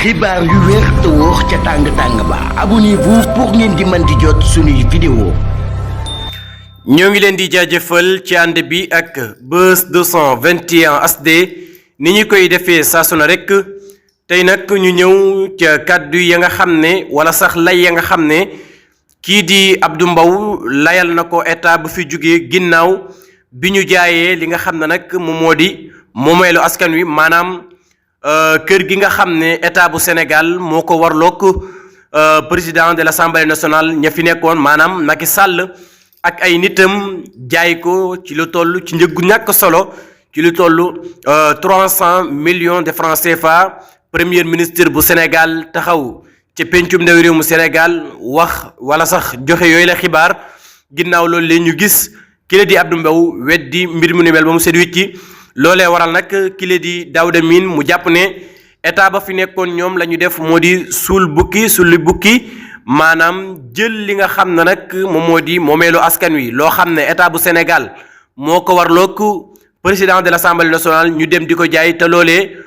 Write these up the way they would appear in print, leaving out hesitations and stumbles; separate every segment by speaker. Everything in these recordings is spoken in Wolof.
Speaker 1: xibaar yu wér te wóor ca tàng ba abonnez-vous pour ngeen di mën di jot suñuy vidéo.
Speaker 2: ñoo ngi leen di jaajëfal ci ànd bi ak Buzz 221 HD ni ñu koy defee saa su ne rek tey nag ñu ñëw ca kàddu ya nga xam ne wala sax lay ya nga xam ne kii di Abdou Mbow layal na ko état bu fi jógee ginnaaw bi ñu jaayee li nga xam ne nag moom moo di moomeelu askan wi maanaam kër gi nga xam ne état bu Sénégal moo ko warloog président de l'Assemblée nationale ña fi nekkoon maanaam Macky Sall ak ay nitam jaay ko ci lu toll ci njëggu ñàkk solo ci lu toll 300 millions de francs CFA premier ministre bu Sénégal taxaw ci pencum ndaw réew mu Sénégal wax wala sax joxe yooyu la xibaar ginnaaw loolu leen ñu gis kile di Abdou Mbow weddi mbir mu ni mel ba mu set wicci loolee waral nag kile di Daouda Mine mu jàpp ne état ba fi nekkoon ñoom la ñu def moo di sulli bukki maanaam jël li nga xam ne nag moom moo di moomeelu askan wi loo xam ne état bu Sénégal moo ko warloog président de l'Assemblée nationale ñu dem di ko jaay te loolee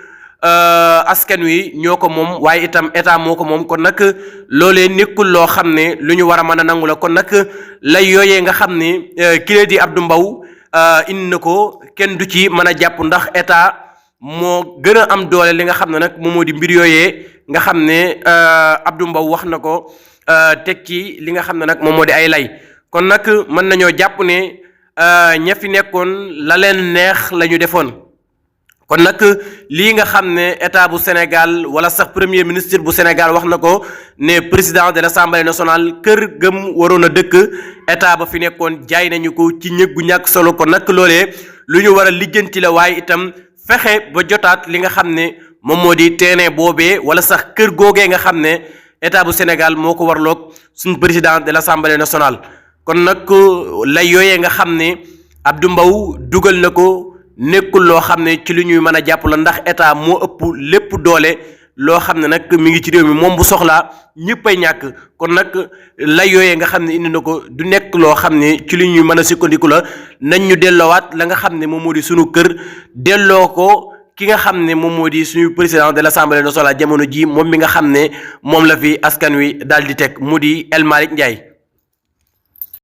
Speaker 2: askan wi ñoo ko moom waaye itam état moo ko moom kon nag loolee nekkul loo xam ne lu ñu war a mën a nangu la kon nag lay yooyee nga xam ne kile di Abdou Mbow indi na ko kenn du ci mën a jàpp ndax état moo gën a am doole li nga xam ne nag moom moo di mbir yooyee nga xam ne Abdou Mbow wax na ko teg ci li nga xam ne nag moom moo di ay lay kon nag mën nañoo jàpp ne ña fi nekkoon la leen neex la ñu defoon kon nag lii nga xam ne état bu Sénégal wala sax premier ministre bu Sénégal wax na ko ne président de l'Assemblée nationale kër gëm waroon a dëkk état ba fi nekkoon jaay nañu ko ci ñëggu ñàkk solo kon nag loolee lu ñu war a lijjanti la waaye itam fexe ba jotaat li nga xam ne moom moo di terrain boobee wala sax kër googee nga xam ne état bu Sénégal moo ko warloog suñu président de l'Assemblée nationale kon nag lay yooyee nga xam ne Abdou Mbow dugal na ko nekkul loo xam ne ci lu ñuy mën a jàpp la ndax état moo ëpp lépp doole loo xam ne nag mi ngi ci réew mi moom bu soxlaa ñëppay ñàkk kon nag lay yooyee nga xam ne indi na ko du nekk loo xam ne ci lu ñuy mën a sukkandiku la nañ ñu delloowaat la nga xam ne moom moo di suñu kër delloo ko ki nga xam ne moom moo di suñu président de l'Assemblée nationale jamono ji moom mi nga xam ne moom la fi askan wi daal di teg mu di El Malick Ndiaye